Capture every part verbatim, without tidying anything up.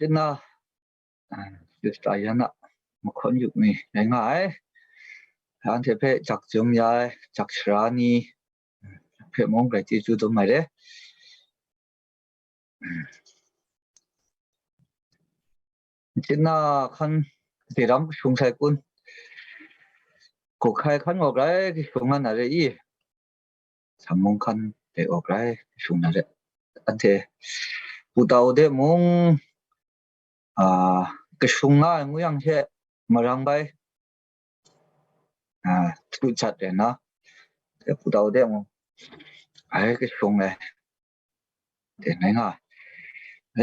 Chyeju na, ah, Khrista yan a mahkawn yu mi rai nga ai. Anhte hpe jak jum ya ai, jak shara ni hpe mung grai chyeju dum ai re. Chyeju na hkan de ram kashung sai kun, hku hkai hkan gaw grai kashung nga na re i, Samung hkan de gaw grai kashung na re. Anhte pu tau de mung, ah, kashung nga ai ngu yang she marang bai, ah, htu jat re na, pu tau de mung, ai kashung ai de ngai nga ai.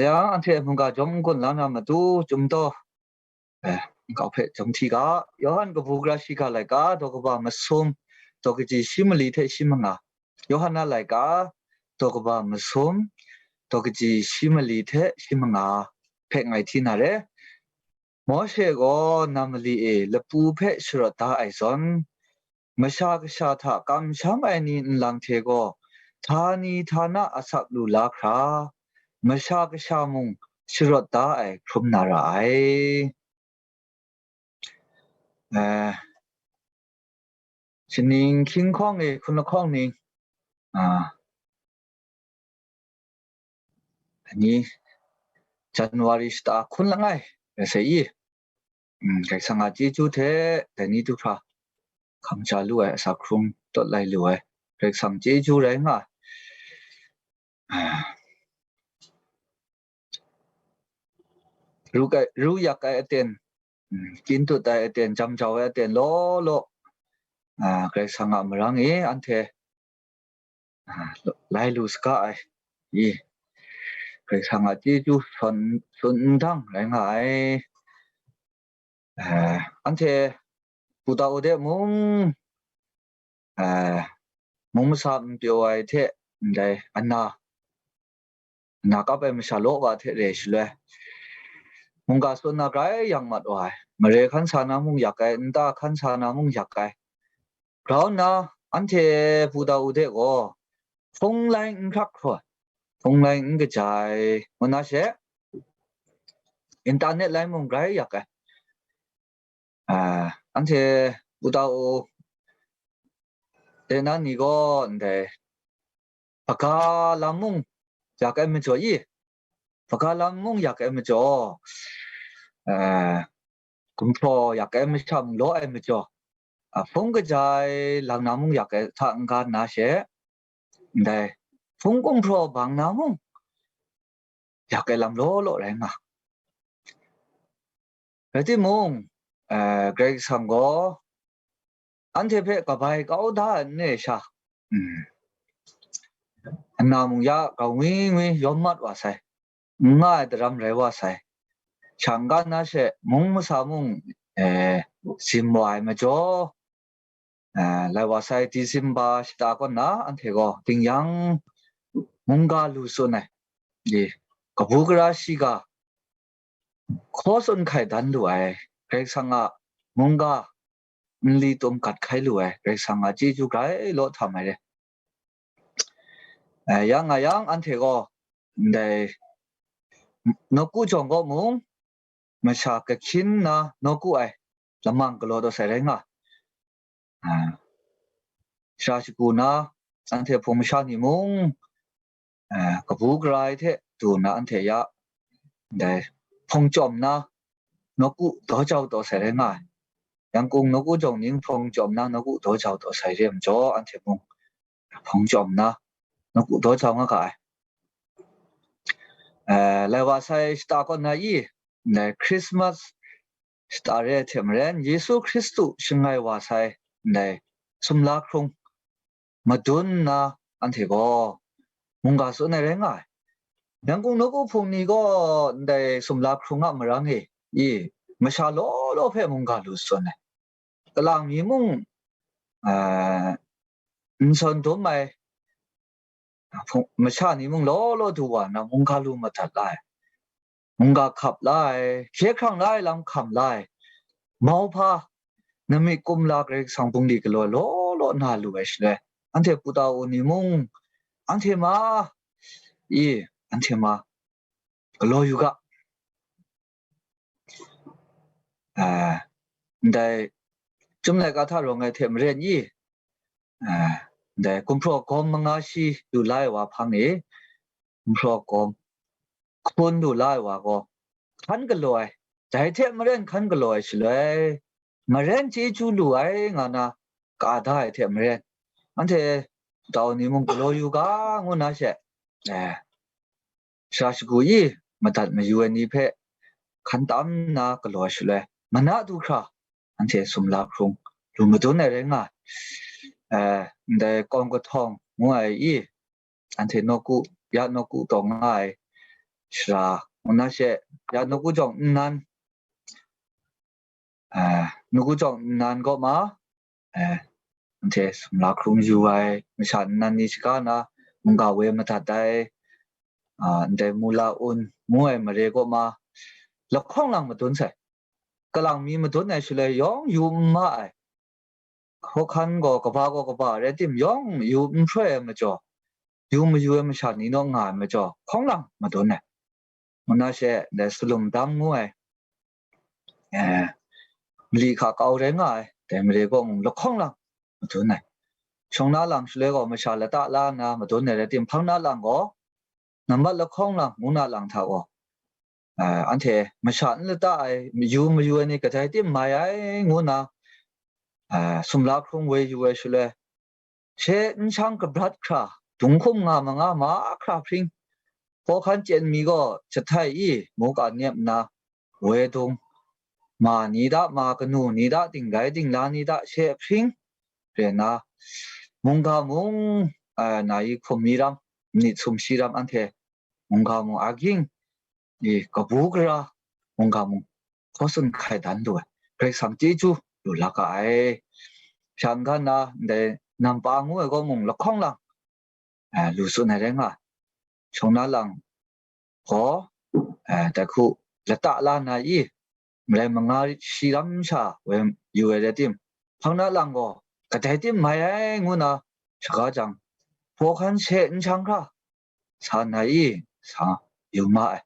Yang anhte mungga jawm n-gun la na matu, Chyum taw, eh, nkau hpe jawm hti ga, Yawhan kabu gara shiga laika, daw kaba masum, daw kaji shi mali hte shi manga, Yawhan a laika, daw kaba masum, daw kaji shi mali hte shi manga hpe ngai hti na re. Mawshe gaw nam mali e lapu hpe sharawt da ai zawn, Masha Kasha hta kamsham ai ni nlang hte gaw, htani htana asak lu la hkra, Masha Kasha mung sharawt da ai hkrum na ra ai. Eh, Shaning hkying hkawng e hkun lahkawng ning, ah, ani January shata hkun langai rai sai i, mm, Karai Kasang a chyeju hte dai ni du hkra hkam ja lu ai, asak hkrung tawt lai lu ai, Karai Kasang chyeju rai nga ai. Ah. Ru ai, ru yak ai aten, mm, kyin tut ai aten, jam jau ai aten law law, ah, Karai Kasang a marang e anhte, ah, lai lu saga ai, i, Karai Kasang a chyeju tsun, tsun ndang rai nga ai. Eh, anhte pu tau de mung, eh, mung masa n pyaw ai hte ndai ana, ana kap ai masha law wa hte re shaloi, mungga tsun na grai yang mat wa ai, mare hkan sa na mung yak ai, nta hkan sa na mung yak ai. Grau nna, anhte pu tau de gaw, hpung lai n hkrak hkra, hpung lai n kaja ai, ngu na she, internet lai mung grai yak ai. Ah, anhte pu tau de na ni gaw ndai hpaga lam mung yak ai majaw i, hpaga lam mung yak ai majaw, eh, gumhpraw yak ai masha mung law ai majaw, a, hpung kaja ai lang na mung yak ai hta n-ga nna she, ndai hpung gumhpraw bang na mung yak ai lam law law rai nga. Rai timung, eh, Karai Kasang gaw anhte hpe kabai kau da ai n re sha, mm, ana mung ya grau ngwi ngwi yawm mat wa sai, n nga ai daram rai wa sai. Shang kan na she mung masa mung, eh, sim wa ai majaw, eh, lai wa sai December shata kaw na anhte gaw dingyang mungga lu tsun ai, i, kabu gara shiga hkaw tsun hkai dan lu ai, Karai Kasang a mungga nli tum gat hkai lu ai, Karai Kasang a chyeju grai law htam ai re. Eh, yang nga yang, anhte gaw ndai nawku jawng kaw mung, masha kahkyin na nawku ai lamang galaw taw sai rai nga. Ah, sara shagu na, anhte hpung masha ni mung, ah, kabu gara ai hte du nna anhte ya, ndai hpung chyawm na nawku daw jau taw sai rai nga ai. Yangkung nawku jawng ning hpung chyawm na nawku daw jau taw sai re ai majaw, anhte mung hpung chyawm na nawku daw jau nga ga ai. Eh, lai wa sai shata kaw na i, ndai Christmas shata re ai hte maren, Yesu Hkristu shangai wa sai ndai sumla hkrung madun nna anhte gaw mungga tsun ai rai nga ai. Yangkung nawku hpung ni gaw ndai sumla hkrung a marang e, i, masha law law hpe mungga lu tsun ai. Kalang mi mung, ah, n sawn dum ai, hpung, masha ni mung law law du wa nna mungga lu madat la ai, mungga hkap la ai, hkye hkrang la ai lam hkam la ai, mauhpa, namik kumla Karai Kasang bungli galaw law law na lu ai shaloi, anhte pu tau ni mung, anhte ma, i, anhte ma, galaw yu ga. eh, ndai Chyum Laika hta rawng ai hte maren i, eh, ndai gumhpraw gawm manga shi lu la ai wa hpang e, gumhpraw gawm hkun lu la ai wa gaw hkan galaw ai, dai hte maren hkan galaw ai shaloi, maren chyeju lu ai nga na ka da ai hte maren, anhte dau ni mung galaw yu ga ngu na she, eh, sara shagu i madat mayu ai ni hpe hkan tam nna galaw ai shaloi, mana du hkra anhte sumla hkrung lu madun ai rai nga ai. Eh, ndai kawm kahtawng ngu ai i, anhte nawku, ya nawku taw nga ai sara, ngu na she, ya nawku jawng nnan, eh, nawku jawng nnan kaw ma, eh, anhte sumla hkrung yu ai masha nnan ni shaga na mungga woi madat ai, ah, ndai mula un ngu ai mare kaw ma lahkawng lang madun sai. Kalang mi madun ai shaloi yawng yu n ma ai. Hkawhkan gaw kaba gaw kaba rai tim, yawng yu n hproi ai majaw, yu mayu ai masha ni naw nga ai majaw, hkawng lang madun ai. Ngu na she, dai salum dam ngu ai, eh, mali hka kau rai nga ai, dai mare kaw mung lahkawng lang madun ai. Shawng na lang shaloi gaw masha lata la nna madun ai rai tim, hpang na lang gaw, nambat lahkawng lang, mung na lang hta gaw, eh, anhte masha n lata ai, yu mayu ai ni kadai tim mai ai, ngu na, eh, sumla hkrung woi yu ai shaloi, she n shang kabrat hkra, dung hkum nga manga mahkra hpring, hkawhkan chyen mi gaw jahtai i, mungga nem nna, woi dung, ma ni da, ma kanu ni da, dingrai dingla ni da, she hpring, ren na, mungga mung, eh, na i hkum mi ram, nit sumshi ram anhte, mungga mung aging, i kabu gara, mungga mung hkaw tsun hkai dan lu ai, Karai Kasang chyeju lu la ga ai. Shan ga na, ndai nampa ngu ai gaw mung lahkawng lang, eh, lu tsun ai rai nga ai. Shawng na lang gaw, eh, dai hku lata la na i, marai manga shi ram sha woi yu ai rai tim, hpang na lang gaw kadai tim mai ai, ngu na shaga jang, hkawhkan she n shang hkra, sa na i, sa yu ma ai.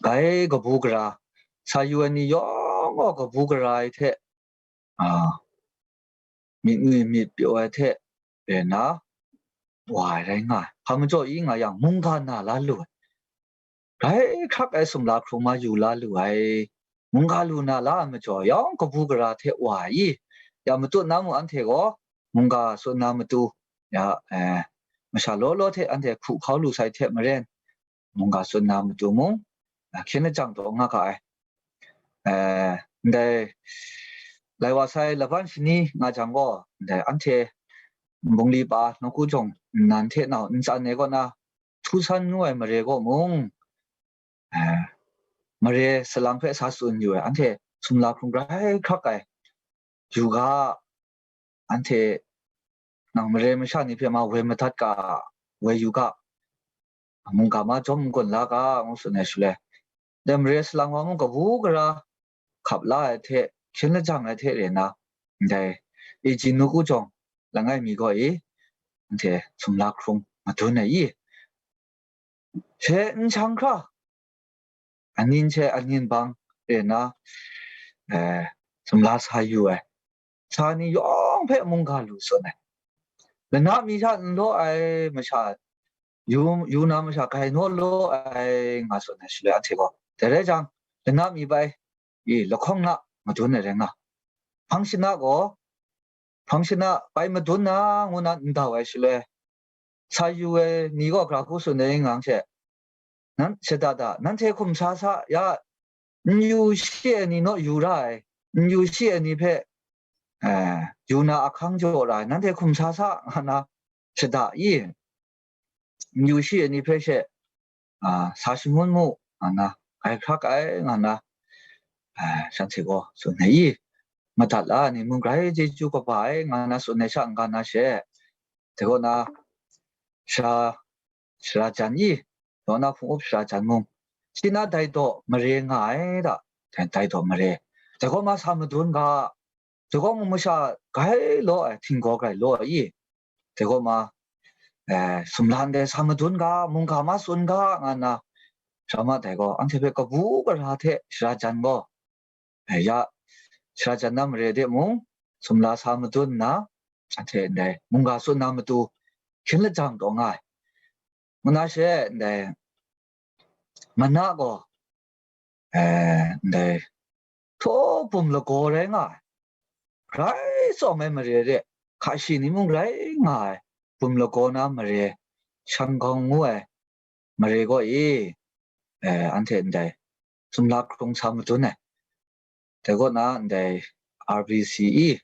Dai kabu gara, sa yu ai ni yawng gaw kabu gara ai hte, a, myit ngwi myit pyaw ai hte ren na wa ai rai nga ai. Hpa majaw i nga yang, mungga na la lu ai, grai hkrak ai sumla hkrung ma yu la lu ai, mungga lu na la ai majaw, yawng kabu gara hte wa ai i, ya matut na mung anhte gaw mungga tsun na matu, ya, eh, masha law law hte anhte hku hkau lu sai hte maren, mungga tsun na matu mung, ah, hkyen lajang taw nga ga ai. Eh, ndai lai wa sai laban shani nga jang gaw, ndai anhte bungli pa nawku jawng nnan hte nau ntsan ai kaw na, Htu San ngu ai mare kaw mung, eh, mare salang hpe sa tsun yu ai, anhte sumla hkrung grai hkrak ai, yu ga, anhte nang mare masha ni hpe ma woi madat ga, woi yu ga, mungga ma jawm n-gun la ga, ngu tsun ai shaloi, dai mare salang wa mung kabu gara hkap la ai hte, hkyen lajang ai hte ren na, ndai Eji nawku jawng langai mi gaw i, anhte sumla hkrung madun ai i, she n shang hkra, anin she anin bang ren na, eh, sumla sa yu ai, sa ni yawng hpe mungga lu tsun ai. Lana mi hta n law ai masha, yu, yu na masha grai naw law ai nga tsun ai shaloi anhte gaw, dai rai jang, lana mi bai i lahkawng na madun ai rai nga. Hpang shana gaw, hpang shana bai madun na ngu na n dau ai shaloi, sa yu ai ni gaw gara hku tsun ai ngang she, nan, shada da, nanhte hkum sa sa, ya, n yu shi ai ni naw yu ra ai, n yu shi ai ni hpe, eh, yu na ahkang jaw ra ai, nanhte hkum sa sa, nga na, shada i, n yu shi ai ni hpe she, a, sa shangun mu, nga na, grai hkrak ai, nga na, a, shanhte gaw tsun ai i, madat la ai ni mung grai chyeju kaba ai, nga na tsun ai sha n-ga na she, dai kaw na, sara, sara jan i, dai kaw na hpung up sara jan mung, shi na dai daw mare nga ai da, dai, dai daw mare, dai kaw ma sa madun ga, dai kaw mung masha grai law ai, htinggaw grai law ai i, dai kaw ma, eh, sumla ndai sa madun ga, mungga ma tsun ga, nga na, sara ma dai gaw, anhte hpe kabu gara hte sara jan gaw, eh, ya, shara jan na mare de mung, sumla sa madun nna, anhte ndai mungga tsun na matu, hkyen lajang taw nga ai. Ngu na she, ndai, mana gaw, eh, ndai, htaw bum lagaw rai nga ai, grai tsawm ai mare re, hka shi ni mung rai nga ai, bum lagaw na mare, Shanghong ngu ai mare gaw i, eh, anhte ndai, sumla hkrung sa madun ai. Dai kaw na ndai R B C i,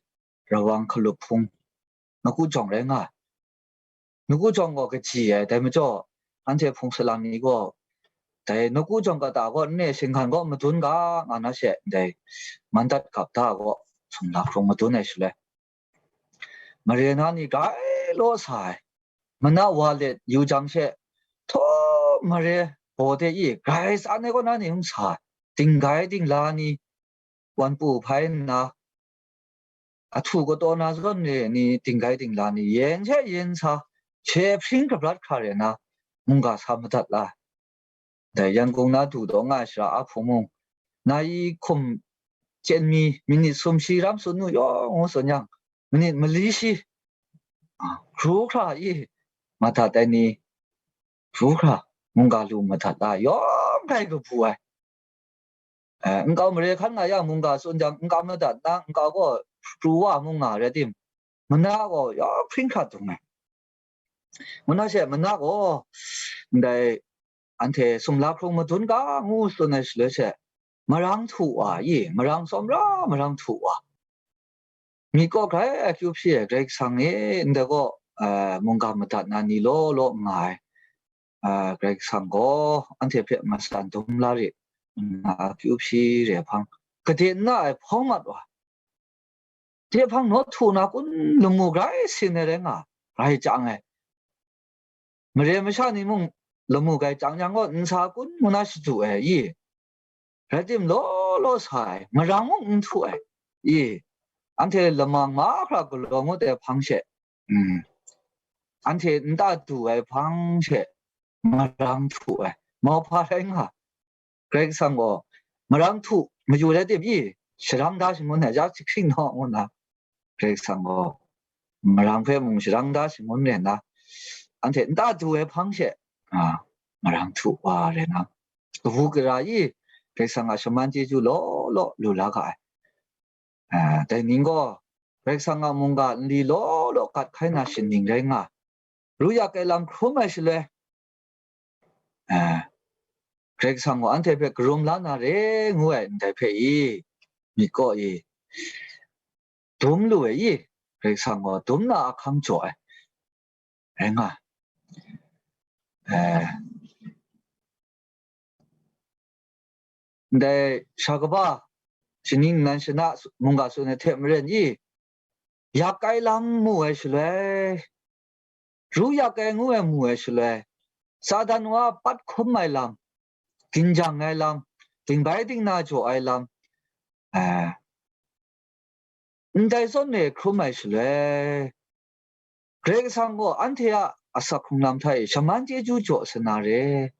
Rawang Hkalup Hpung, Nawku Jawng rai nga ai. Nawku Jawng gaw kaji ai, dai majaw, anhte hpung salang ni gaw, dai Nawku Jawng kata gaw n e shinghkan gaw madun ga, nga na she, dai Mandat Gap da gaw, sumla hkrung madun ai shaloi, mare na ni grai law sa ai. Mana wa let yu jang she, htaw mare baw de i grai tsan ai kaw na ni hkrum sa ai. Dinggai dingla ni, wan pu hpai nna, ahtu kataw na zawn re ni, dinggai dingla ni, yen she yen sa, she hpring kabrat hkra re na, mungga sa madat la ai. Dai Yangon na du taw nga ai shara ahpung mung, na i hkum chyen mi, minit sumshi ram tsun nu yawng ngu tsun yang, minit mali shi, a, hkru hkra i madat ai ni, hkru hkra mungga lu madat la ai, yawng hkai kabu ai. Eh, nkau mare hkan nga yang, mungga tsun jang, nkau madat na, nkau gaw pru wa mung nga rai tim, mana gaw yawng hpring hkrat dung ai. Ngu na she, mana gaw, ndai, anhte sumla hkrung madun ga ngu tsun ai shaloi she, marang htu wa i, marang tsawmra marang htu wa, myit kaw grai akyu hpyi ai Karai Kasang e, ndai gaw, eh, mungga madat na ni law law nga ai, eh, Karai Kasang gaw anhte hpe matsan dum la rit nna akyu hpyi re ai hpang, gade nna ai hpawng mat wa, de hpang naw htu na kun lamu grai sin ai rai nga, grai chyang ai. Mare masha ni mung lamu grai chyang yang gaw, nsa kun ngu na shadu ai i, rai tim law law sa ai, marang mung n htu ai i, anhte lamang mahkra galaw ngut ai hpang she, mm, anhte nta du ai hpang she, marang htu ai, mauhpa rai nga. Karai Kasang gaw marang htu mayu rai tim i, sharang da shangun ai, ya jahkring naw ngu nna, Karai Kasang gaw marang hpe mung sharang da shangun rai nna, anhte nta du ai hpang she, a, marang htu wa rai na, kabu gara i Karai Kasang a shaman chyeju law law lu la ga ai. A, dai ning gaw, Karai Kasang a mungga nli law law gat hkai na shining rai nga, ru yak ai lam hkrum ai shaloi, a, Karai Kasang gaw anhte hpe karum la na re ngu ai ndai hpe i, myit kaw i, dum lu ai i, Karai Kasang gaw dum na ahkang jaw ai, rai nga ai. Eh, ndai sha kaba, shaning nnan shana mungga tsun ai hte maren i, yak ai lam mu ai shaloi, ru yak ai ngu ai mu ai shaloi, Satan wa pat hkum ai lam, ginjang ai lam, dingbai dingna jaw ai lam, eh, ndai zawn e hkrum ai shaloi, Karai Kasang gaw anhte a asak hkrung lam hta e shaman chyeju jaw sa na re,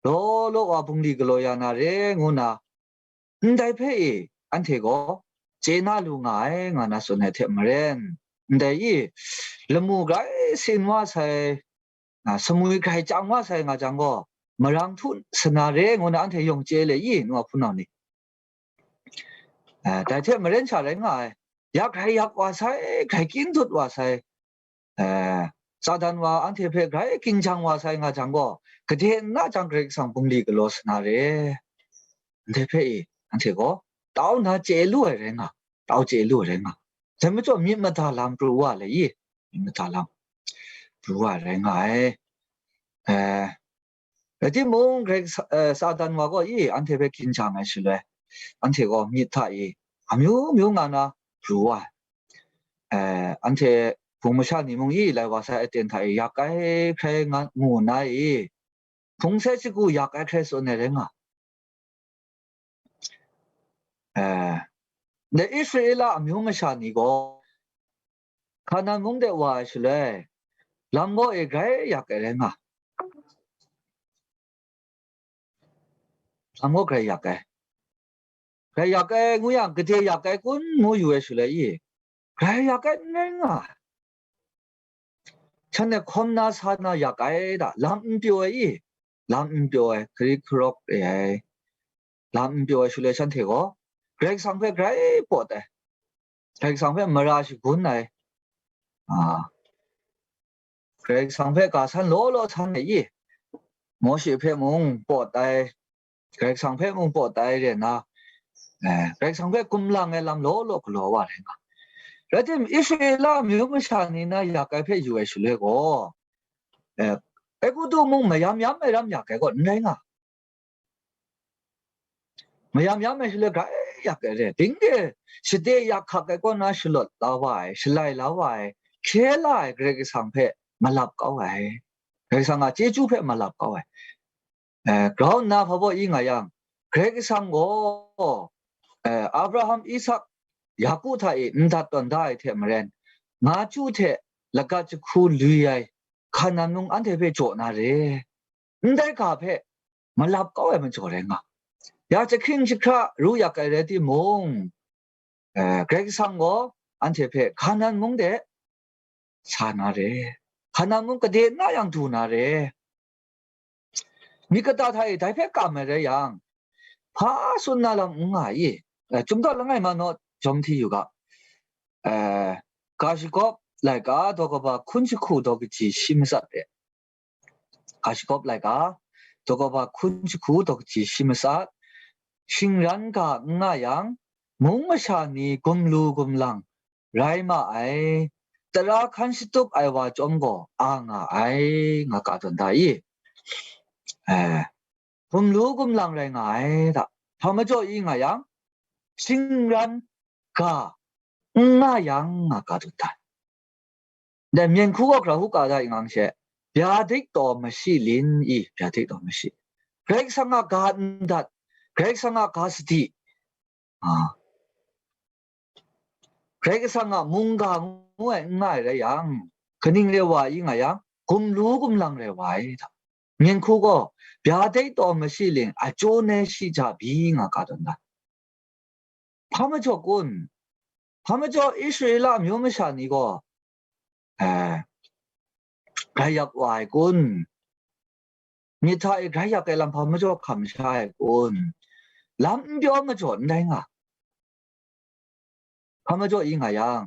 law law wa bungli galaw ya na re, ngu nna, ndai hpe e anhte gaw chye na lu nga ai, nga na tsun ai hte maren, ndai e lamu grai sin wa sai, a, sumwi grai chyang wa sai nga jang gaw, marang htu sa na re, ngu na anhte yawng chye le i, nu a hpunau ni. A, dai hte maren sha rai nga ai, ya grai yak wa sai, grai kyin dut wa sai, a, Satan wa anhte hpe grai ginjang wa sai nga jang gaw, gade nna jang Karai Kasang bungli galaw sa na re. Ndai hpe e, anhte gaw tau nna chye lu ai rai nga, tau chye lu ai rai nga. Dai majaw myit mada lam pru wa le i, myit mada lam pru wa ai rai nga ai. Eh, rai timung, Karai Kasa-, eh, Satan wa gaw i anhte hpe ginjang ai shaloi, anhte gaw myit hta i amyu myu nga na pru wa ai. Eh, anhte hpung masha ni mung i lai wa sai aten hta e yak ai hkrai nga mu na i, hpung sai shagu yak ai hkrai tsun ai rai nga. Eh, ndai Israela amyu masha ni gaw Hkanan mung de wa ai shaloi, lam gaw e grai yak ai rai nga. Lam gaw grai yak ai. Grai yak ai ngu yang, gade yak ai kun ngu yu ai shaloi i, grai yak ai n rai nga ai. Shanhte hkawm na sa na yak ai da, lam n pyaw ai i, lam n pyaw ai, hkarik hkarawk re ai, lam n pyaw ai shaloi shanhte gaw, Karai Kasang hpe grai pawt ai, Karai Kasang hpe mara shagun ai, a, Karai Kasang hpe ga san law law san ai i, Mawshe hpe mung pawt ai, Karai Kasang hpe mung pawt ai re nna, eh, Karai Kasang hpe kumlang ai lam law law galaw wa rai nga. Rai tim, Israela amyu masha ni na yak ai hpe yu ai shaloi gaw, eh, Egutu mung mayam yam ai ram yak ai gaw n rai nga. Mayam yam ai shaloi grai yak ai re. Ding de shade yak hkak ai kaw na shalawt la wa ai, shalai la wa ai, hkye la ai Karai Kasang hpe malap kau ai. Karai Kasang a chyeju hpe malap kau ai. Eh, grau nna hpa baw i nga yang, Karai Kasang gaw, eh, Abraham, Isak, Yaku hta e ndat tawn da ai hte maren, nga chyu hte lagat jahku lui ai Hkanan mung anhte hpe jaw na re, ndai ga hpe malap kau ai majaw rai nga. Ya jahkring jahkra ru yak ai rai timung, eh, Karai Kasang gaw anhte hpe Hkanan mung de sa na re, Hkanan mung gade n na yang du na re. Myit kata hta e dai hpe kam ai rai yang, hpa tsun na lam n nga i? Eh, Chyum Daw Langai Ma Naw jawm hti yu ga, eh, Ga Shagawp laika daw kaba hkun jahku daw kaji shi matsat e. Ga Shagawp laika daw kaba hkun jahku daw kaji shi matsat, shingran ga n nga yang, mung masha ni gumlu gumlang rai ma ai, tara hkan shatup ai wa chyawm gaw a nga ai, nga ga tawn da i? Eh, gumlu gumlang rai nga ai hta, hpa majaw i nga yang, shingran ga n nga yang nga ga tawn da. Dai myen hku gaw hkra hku ka da i ngang she, bya dik taw mashi lin i, bya dik taw mashi. Karai Kasang a ga ndat, Karai Kasang a ga sadi, a, Karai Kasang a mungga ngu ai n nga ai rai yang, kaning re wa i nga yang, gumlu gumlang rai wa ai hta. Myen hku gaw, bya dai taw mashi ling, a chyu ne shi ja bi nga ga tawn da. Hpa majaw kun? Hpa majaw Israela amyu masha ni gaw, eh, grai yak wa ai kun? Myit hta e grai yak ai lam hpa majaw hkam sha ai kun? Lam n pyaw majaw ndai nga. Hpa majaw i nga yang,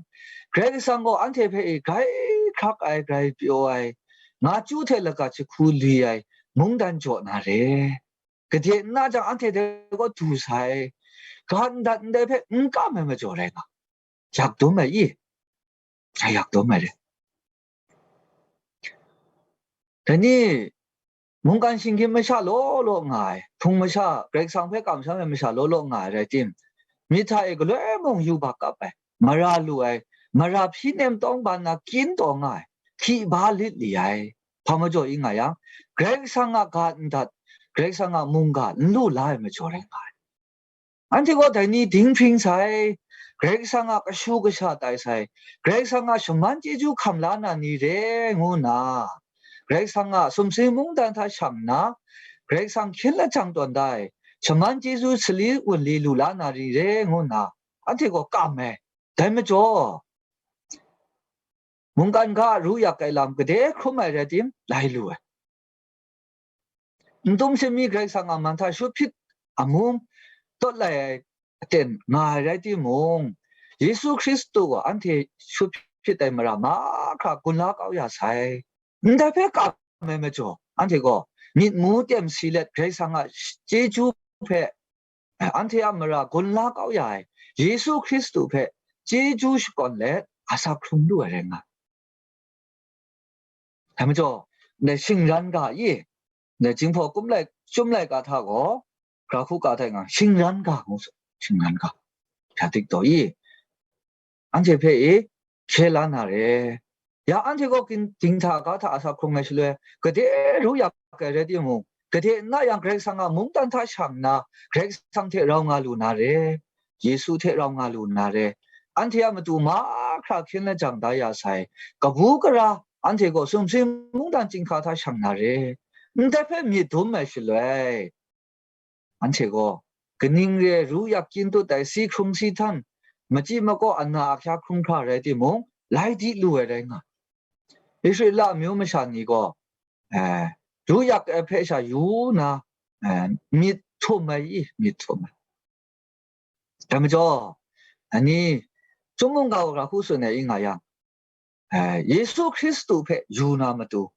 Karai Kasang gaw anhte hpe e grai hkrak ai, grai pyaw ai, nga chyu hte laga jahku li ai mungdan jaw na re. Gade n na jang anhte dai gaw du sai, ga ndat ndai hpe n kam ai majaw rai nga. Yak dum ai i? Yak dum ai re. Dai ni, mungkan shinggyim masha law law nga ai, hpung masha, Karai Kasang hpe kamsham ai masha law law nga ai rai tim, myit hta e galoi mung yubak kap ai, mara lu ai, mara hpyi nem tawng ban na kyin taw nga ai, hkyi ba lit li ai, hpa majaw i nga yang, Karai Kasang a ga ndat, Karai Kasang a mungga n lu la ai majaw rai nga ai. Anhte gaw dai ni dinghpring sai, Karai Kasang a kashu kasha tai sai, Karai Kasang a shaman chyeju hkam la na ni re ngu nna, Karai Kasang a sumsing mungdan hta shang nna, Karai Kasang hkyen lajang tawn da ai, shaman chyeju sali wunli lu la na ni re ngu nna, anhte gaw kam ai. Dai majaw, mungkan ga ru yak ai lam gade hkrum ai rai tim, lai lu ai. N tum shanmi Karai Kasang a man hta shut hpyit amu tawt lai ai aten nga ai rai timung, Yesu Hkristu gaw anhte shut hpyit ai mara mahkra gun la kau ya sai. Ndai hpe kam ai majaw, anhte gaw myit mu tem si let Karai Kasang a chyeju hpe, anhte a mara gun la kau ya ai Yesu Hkristu hpe chyeju shakawn let asak hkrung lu ai rai nga. Dai majaw, ndai shingran ga i, ndai Jinghpaw Kum Lai, Chyum Laika hta gaw, Hkra Hku Ka hta e nga, shingran ga ngu, shingran ga, hpya dik taw i, anhte hpe i, hkye la na re. Ya anhte gaw ging-, ging hta ga hta asak hkrung ai shaloi, gade ru yak ai rai timung, gade n na yang Karai Kasang a mungdan hta shang nna, Karai Kasang hte rau nga lu na re, Yesu hte rau nga lu na re, anhte a matu mahkra hkyen lajang da ya sai, kabu gara anhte gaw sumsing mungdan chyinghka hta shang na re, ndai hpe myit dum ai shaloi, anhte gaw kaning re ai ru yak kyin tut ai, si hkrung si htan, machyi makaw ana ahkya hkrum hkra rai timung, lai di lu ai rai nga. Israela amyu masha ni gaw, eh, ru yak ai hpe sha yu na, eh, myit htum ai i, myit htum ai. Dai majaw, ani, Chyum mungga wa hku tsun ai i nga yang, eh, Yesu Hkristu hpe yu na matu,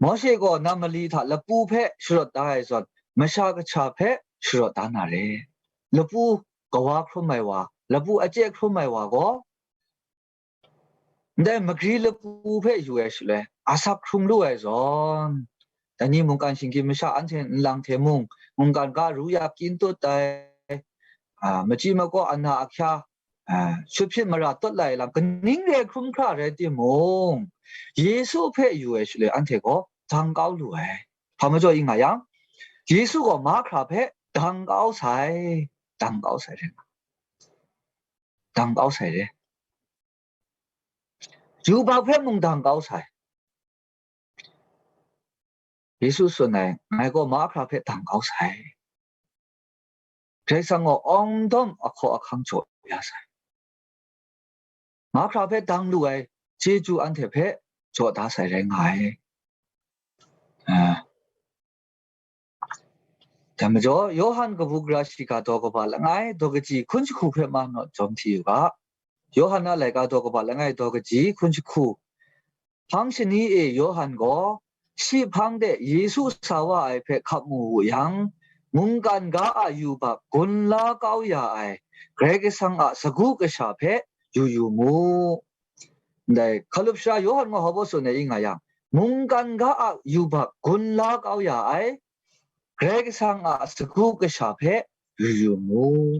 Mawshe gaw nam mali hta lapu hpe sharawt da ai zawn, masha kasha hpe sharawt da na re. Lapu kawa hkrum ai wa, lapu a chye hkrum ai wa gaw, ndai magri lapu hpe yu ai shaloi, asak hkrung lu ai zawn, dai ni mungkan shinggyim masha anhte nlang hte mung, mungkan ga ru yak kyin tut ai, a, machyi makaw ana ahkya, a, shut hpyit mara tawt lai lam, kaning re hkrum hkra rai timung, Yesu hpe yu ai shaloi, anhte gaw dang kau lu ai. Hpa majaw i nga yang, Yesu gaw mahkra hpe dang kau sai, dang kau sai rai nga. Dang kau sai re. Yubak hpe mung dang kau sai. Yesu tsun ai, ngai gaw mahkra hpe dang kau sai. Karai Kasang gaw awng dawm ahkaw ahkang jaw ya sai. Mahkra hpe dang lu ai chyeju anhte hpe jaw da sai rai nga ai. Ah. Dai majaw, Yawhan kabu gara shiga daw kaba langai daw kaji hkun jahku hpe ma naw jawm hti u ga. Yawhan a laika daw kaba langai daw kaji hkun jahku. Hpang shani e Yawhan gaw, shi hpang de Yesu sa wa ai hpe hkap mu wu yang, mungkan ga a yubak gun la kau ya ai Karai Kasang a sagu kasha hpe yu yu mu. Ndai, hkalup sara Yawhan gaw hpa baw tsun ai i nga yang, mungkan ga a yubak gun la kau ya ai Karai Kasang a sagu kasha hpe yu yu mu.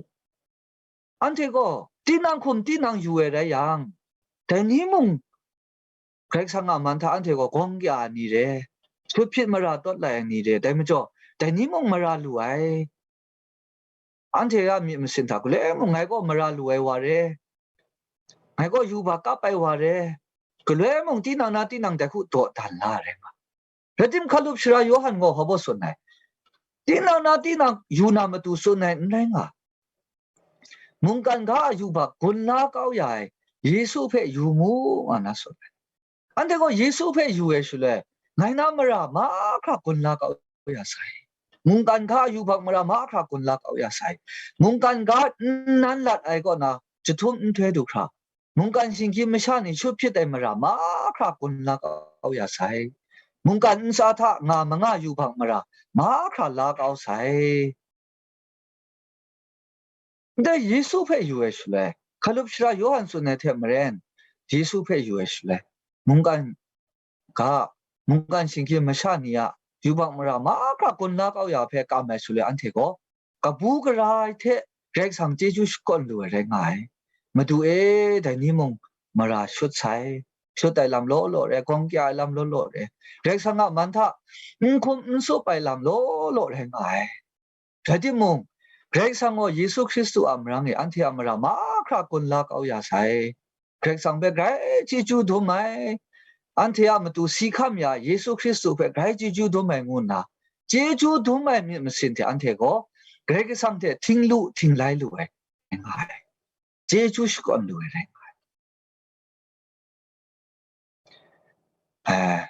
Anhte gaw tinang hkum tinang yu ai rai yang, dai ni mung Karai Kasang a man hta anhte gaw gawng kya ai ni re, shut hpyit mara tawt lai ai ni re, dai majaw, dai ni mung mara lu ai. Anhte a myit masin hta galoi mung ngai gaw mara lu ai wa re, ngai gaw yubak kap ai wa re, galoi mung tinang na tinang dai hku dawdan la ai rai nga. Rai tim, hkalup sara Yawhan gaw hpa baw tsun ai, tinang na tinang yu na matu tsun ai n rai nga. Mungkan ga a yubak gun la kau ya ai Yesu hpe yu mu, nga na tsun ai. Anhte gaw Yesu hpe yu ai shaloi, ngai na mara mahkra gun la kau ya sai. Mungkan ga a yubak mara mahkra gun la kau ya sai. Mungkan ga nnan lat ai kaw na jahtum nhtoi du hkra, mungkan shinggyim masha ni shut hpyit ai mara mahkra gun la kau ya sai. Mungkan ntsa hta nga manga yubak mara mahkra la kau sai. Ndai Yesu hpe yu ai shaloi, hkalup sara Yawhan tsun ai hte maren, Yesu hpe yu ai shaloi, mungkan ga, mungkan shinggyim masha ni a yubak mara mahkra gun la kau ya hpe kam ai shaloi, anhte gaw kabu gara ai hte Karai Kasang chyeju shakawn lu ai rai nga ai. Madu e, dai ni mung mara shut sai, shut ai lam law law re, gawng kya ai lam law law re, Karai Kasang a man hta n hkum n tsup ai lam law law rai nga ai. Rai timung, Karai Kasang gaw Yesu Hkristu a marang e anhte a mara mahkra gun la kau ya sai. Karai Kasang hpe grai chyeju dum ai, anhte a matu si hkam ya Yesu Hkristu hpe grai chyeju dum ai ngu nna, chyeju dum ai myit masin hte anhte gaw Karai Kasang hte hting lu hting lai lu ai rai nga ai. Chyeju shakawn lu ai rai nga ai. Eh,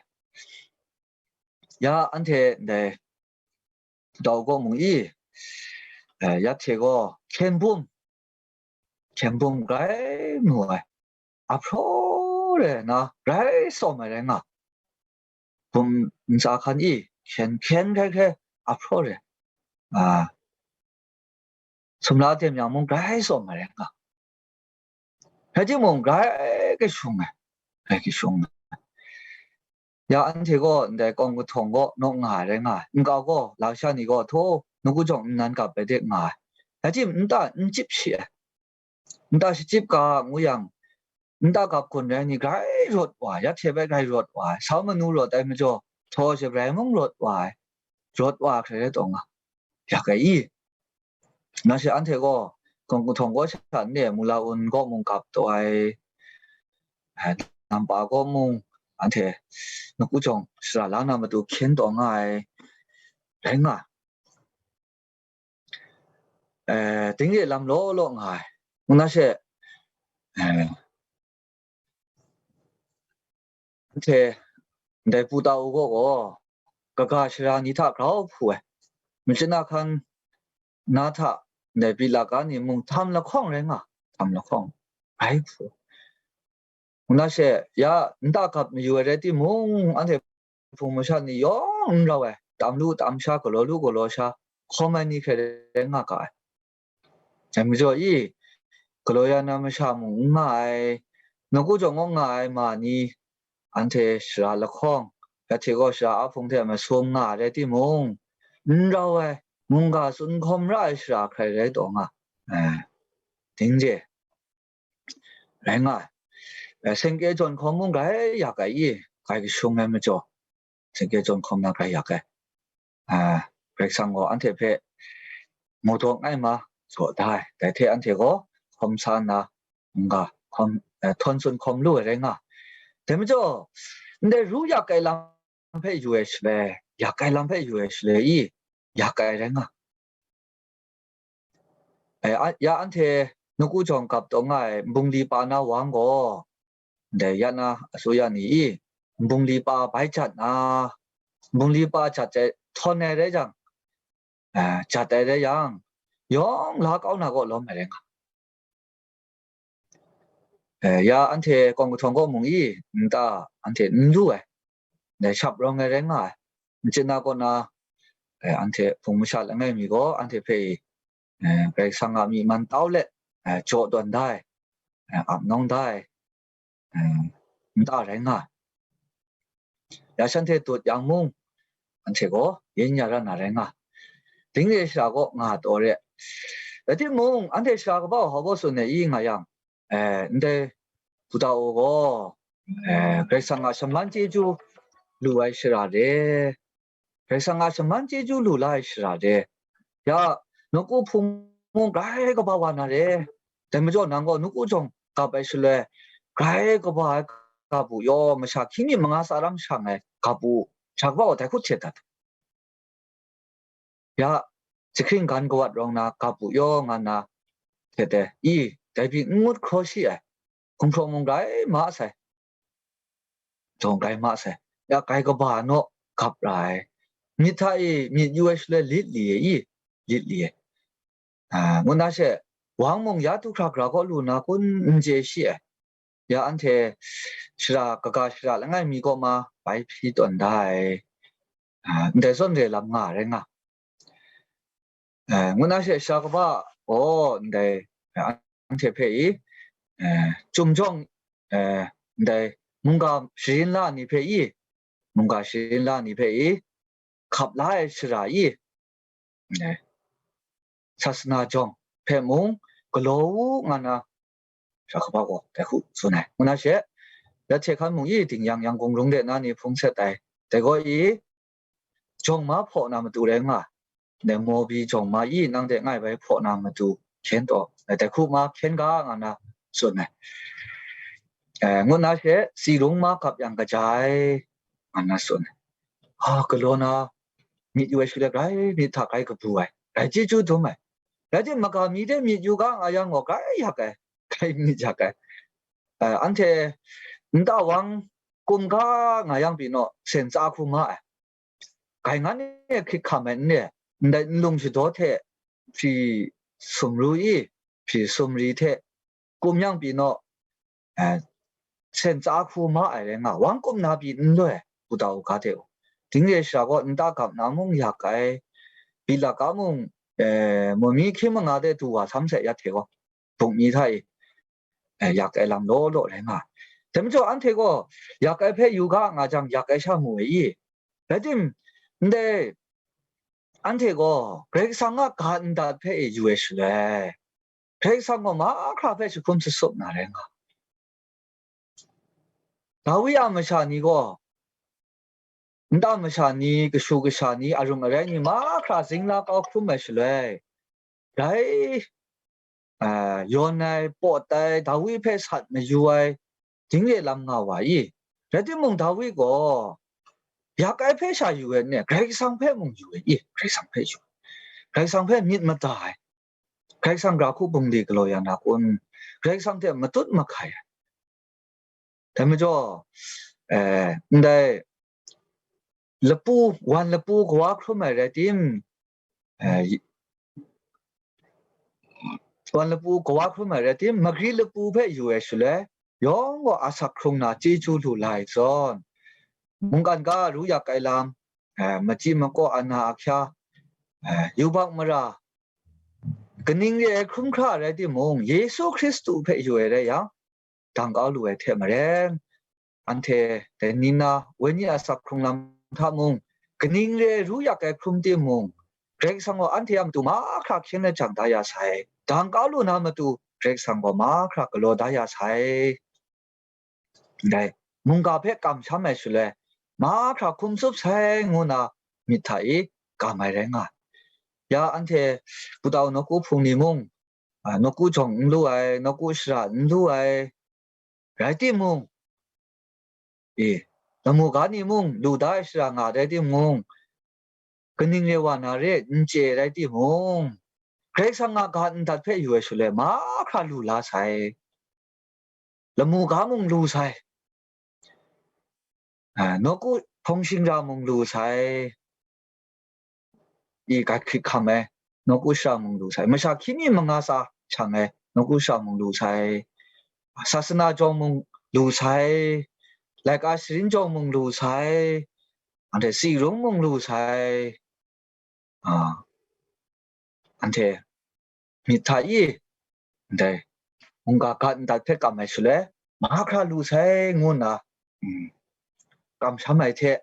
ya anhte ndai Dau kaw mung i, eh, ya hte gaw hkyen bum, hkyen bum grai mu ai, ahpraw re na grai sawm ai rai nga, bum ntsa hkan i hkyen hkyen hkrai hkrai ahpraw re, a, sumla dem yang mung grai sawm ai rai nga. Rai timung, grai kashung ai, grai kashung ai. Ya anhte gaw ndai kawng kahtawng kaw naw nga ai rai nga ai. Nkau gaw, lasha ni gaw htaw, nawku jawng nnan kap ai de nga ai. Rai tim, nta n chyip shi ai. Nta shachyip ga ngu yang, nta gap hkun rai ni grai rawt wa ai, ya hte bai grai rawt wa ai. Sau manu rawt ai majaw, htaw shabrai mung rawt wa ai. Rawt wa ai hkrai rai taw nga. Yak ai i? Nang she anhte gaw, kawng kahtawng kaw sha n le, mula un kaw mung kap taw ai, ai, nampa kaw mung anhte nawku jawng shara la na matu hkyen taw nga ai, rai nga. eh, dingre lam law law nga ai. Ngu na she, eh, anhte ndai Pu Tau gaw gaw, kaga shara ni hta grau hpu ai. Machyin ahkan na hta ndai Pilat ga ni mung htam lahkawng rai nga, htam lahkawng rai hpu. Ngu na she, ya, nta gap mayu ai rai timung, anhte hpung masha ni yawng n rau ai, tam lu tam sha, galaw lu galaw sha, hkawm ai ni hkrai rai nga ga ai. Dai majaw i, galaw ya na masha mung n nga ai, nawku jawng awng nga ai ma ni, anhte shara lahkawng, ya hte gaw shara ahpung hte masum nga ai rai timung, n rau ai, mungga tsun hkawm ra ai shara hkrai rai taw nga, eh, ding je. Rai nga ai. Eh, sengke jawn hkawm mung grai yak ai i, grai kashung ai majaw, sengke jawn hkawm na grai yak ai. Ah, Karai Kasang gaw anhte hpe mu dawng ai ma, jaw da ai. Dai hte anhte gaw hkawm sa nna, n-ga hkawm, eh, htawn tsun hkawm lu ai rai nga ai. Dai majaw, ndai ru yak ai lam hpe yu ai shaloi, yak ai lam hpe yu ai shaloi i, yak ai rai nga. Eh, a, ya anhte nawku jawng gap taw nga ai nbungli pa na wang gaw, ndai ya na asuya ni i, nbungli pa bai jat na, nbungli pa jat ai htawn ai rai jang, eh, jat ai rai yang, yawng la kau na kaw lawm ai rai nga. Eh, ya anhte kawng kahtawng kaw mung i, nta anhte n lu ai, dai shap rawng ai rai nga ai. Machyin na kaw na, eh, anhte hpung masha langai mi gaw anhte hpe i, eh, Karai Kasang a myi man tau let, eh, jaw tawn da ai, eh, ap nawng da ai, eh, nta rai nga ai. Ya shanhte dut yang mung, anhte gaw yin ya ra na rai nga ai. Dingre shara kaw nga taw re. Rai timung, anhte shara kaba hkau baw tsun ai i nga yang, eh, ndai Buddha o gaw, eh, Karai Kasang a shaman chyeju lu ai shara re, Karai Kasang a shaman chyeju lu la ai shara re. Ya, nawku hpung mung grai kaba wa na re. Dai majaw nang gaw nawku jawng gap ai shaloi, grai kaba ai gap u yaw, masha hkying mi manga tsarang shang ai gap u, sha kaba gaw dai hku htet dat. Ya, jahkring gan kawat rawng na gap u yaw nga nna htet ai. I, dai pyi n ngut hkraw shi ai. Gumhpraw mung grai ma sai. Jawng grai ma sai. Ya, grai kaba naw gap ra ai. Myit hta e myit yu ai shaloi lit li ai i, lit li ai. Ah, ngu na she, wang mung ya du hkra hkra kaw lu na kun n chye shi ai. Ya anhte shara, kaga shara langai mi kaw ma bai hpyi tawn da ai. Ah, ndai zawn re lam nga rai nga. Eh, ngu na she shara kaba gaw ndai, eh, anhte hpe i, eh, chyum jawng, eh, ndai mungga sharin la ni hpe i, mungga sharin la ni hpe i, hkap la ai shara i, eh, sasana jawng hpe mung galaw u nga na, shara kaba gaw dai hku tsun ai. Ngu na she, ya hte hkan mung i ding yang, Yangon rung de na ni hpung set ai. Dai gaw i, jawng ma hpaw na matu rai nga ai. Dai Mawbi jawng ma i nang de ngai bai hpaw na matu hkyen taw, dai hku ma hkyen ga nga na tsun ai. Eh, ngu na she, si rung ma gap yang kaja ai, nga na tsun ai. A, galaw na myit yu ai shaloi grai myit hta grai kabu ai, grai chyeju dum ai. Rai timung, maga mi de myit yu ga nga yang gaw, grai yak ai, grai myit yak ai. Eh, anhte nta wang kum ga nga yang pyi naw, sen tsa hku ma ai. Grai ngan e hkrit hkam ai n re, ndai nlung shadaw hte hpri sumru i, hpri sumri hte kum yang pyi naw, eh, sen tsa hku ma ai rai nga, wang kum na pyi n loi, Buddha u ga hte u. Dingre shara gaw nta gap na mung yak ai, Pilat ga mung, eh, mami hkying manga de du wa htam sai ya hte gaw, bungmi hta e, eh, yak ai lam law law rai nga ai. Dai majaw anhte gaw yak ai hpe yu ga nga jang, yak ai sha mu ai i? Rai tim, ndai anhte gaw Karai Kasang a ga ndat hpe e yu ai shaloi, Karai Kasang gaw mahkra hpe jahkum jasup na rai nga ai. Dawi a masha ni gaw, nta masha ni, kashu kasha ni, arung arai ni mahkra zingla kau hkrum ai shaloi, grai, a, yawn ai, pawt ai, Dawi hpe sat mayu ai, dingre lam nga wa i? Rai timung, Dawi gaw yak ai hpe sha yu ai n re, Karai Kasang hpe mung yu ai i? Karai Kasang hpe yu ai. Karai Kasang hpe myit mada ai. Karai Kasang gara hku bungli galaw ya na kun? Karai Kasang hte matut mahkai ai. Dai majaw, eh, ndai lapu, wan lapu kawa hkrum ai rai tim, eh, wan lapu kawa hkrum ai rai tim, magri lapu hpe yu ai shaloi, yawng gaw asak hkrung na chyeju lu la ai zawn, mungkan ga ru yak ai lam, eh, machyi makaw, ana ahkya, eh, yubak mara, kaning re ai hkrum hkra rai timung, Yesu Hkristu hpe yu ai rai yang, dang kau lu ai hte maren, anhte dai ni na wenyi asak hkrung lam hta mung, kaning re ru yak ai hkrum timung, Karai Kasang gaw anhte a matu mahkra hkyen lajang da ya sai, dang kau lu na matu Karai Kasang gaw mahkra galaw da ya sai. Dai mungga hpe kamsham ai shaloi, mahkra hkum tsup sai ngu na myit hta i gam ai rai nga ai. Ya anhte Putau nawku hpung ni mung, a, nawku jawng n lu ai, nawku shara n lu ai, rai timung, e, lamu ga ni mung lu da ai shara nga ai rai timung, kaning re wa na re n chye rai timung, Karai Kasang a ga ndat hpe yu ai shaloi, mahkra lu la sai. Lamu ga mung lu sai. A, nawku hpawng shingra mung lu sai. I ga hkrit hkam ai, nawku shara mung lu sai. Masha hkying mi manga tsa shang ai, nawku shara mung lu sai. Sasana jawng mung lu sai. Laika sharin jawng mung lu sai. Anhte tsingrung mung lu sai. A, anhte myit hta i, ndai mungga ga ndat hpe kam ai shaloi, mahkra lu sai ngu nna, mm, kamsham ai hte,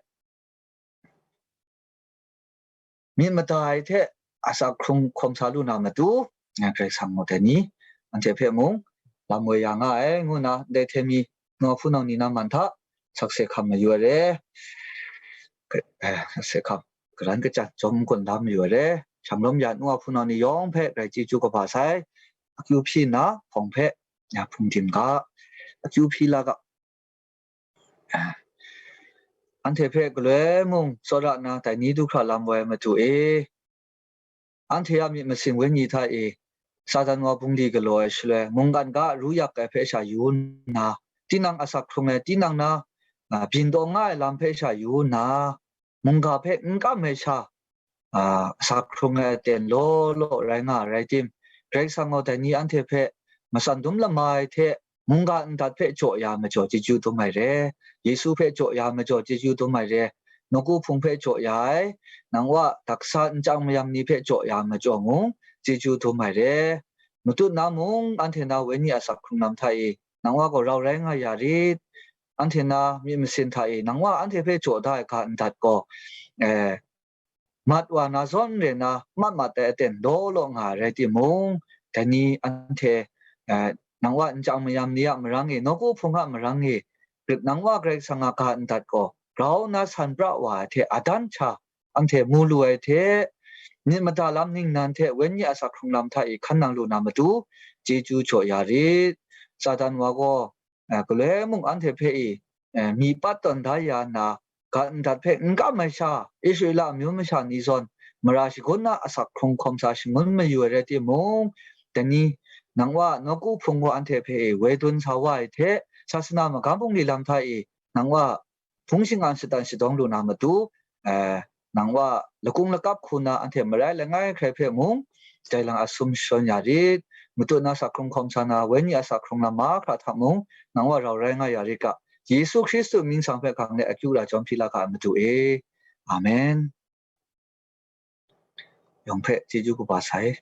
myit mada ai hte asak hkrung hkawm sa lu na matu, Karai Kasang gaw dai ni anhte hpe mung lam woi ya nga ai ngu nna, ndai hte mi nawku hpunau ni na man hta sakse hkam mayu ai re. Eh, sakse hkam, karan kachyan, jawm n-gun la mayu ai re. Shanglawm ya nawku hpunau ni yawng hpe grai chyeju kaba sai. Akyu hpyi nna hpawng hpe, ya, hpung dim ga, akyu hpyi la ga. Eh, anhte hpe galoi mung tsawra nna dai ni du hkra lam woi ai matu e, anhte a myit masin wenyi hta e, Satan wa bungli galaw ai shaloi, mungkan ga ru yak ai hpe sha yu nna, tinang asak hkrung ai, tinang na, a, byin taw nga ai lam hpe sha yu nna, mungga hpe n kam ai sha, a, asak hkrung ai aten law law rai nga ai rai tim, Karai Kasang gaw dai ni anhte hpe matsan dum lama ai hte, mungga ndat hpe jaw ya majaw chyeju dum ai re, Yesu hpe jaw ya majaw chyeju dum ai re, nawku hpung hpe jaw ya ai, nang wa daksa nchyang mayam ni hpe jaw ya majaw mung chyeju dum ai re. Matut na mung anhte na wenyi asak hkrung lam hta e, nang wa gaw rau rai nga ya rit. Anhte na myit masin hta e, nang wa anhte hpe jaw da ai ga ndat gaw, eh, mat wa na zawn re na mat mat ai aten law law nga ai rai timung, dai ni anhte, eh, nang wa nchyang mayam ni a marang e, nawku hpung a marang e, nang wa Karai Kasang a ga ndat gaw grau nna san pra wa ai hte adan hta, anhte mu lu ai hte, myit mada lam ningnan hte wenyi asak hkrung lam hta e hkan nang lu na matu, chyeju jaw ya rit. Satan wa gaw, eh, galoi mung anhte hpe e, eh, mi pat tawn da ya nna, ga ndat hpe n kam ai sha, Israela amyu masha ni zawn mara shagun na asak hkrung hkawm sa shangun mayu ai rai timung, dai ni nang wa nawku hpung gaw anhte hpe e woi dun sa wa ai hte, sasana magam bungli lam hta e nang wa hpung shingan shatan shadawng lu na matu, eh, nang wa lakung lakap hku na anhte marai langai hkrai hpe mung, dai lang asum shawn ya rit. Matut na asak hkrung hkawm sa na, wenyi asak hkrung lam mahkra hta mung, nang wa rau rai nga ya rit ga, Yesu Hkristu mying sang hpe hkang let akyu ra jawm hpyi la ga ai matu e. Amen. Yawng hpe chyeju kaba sai.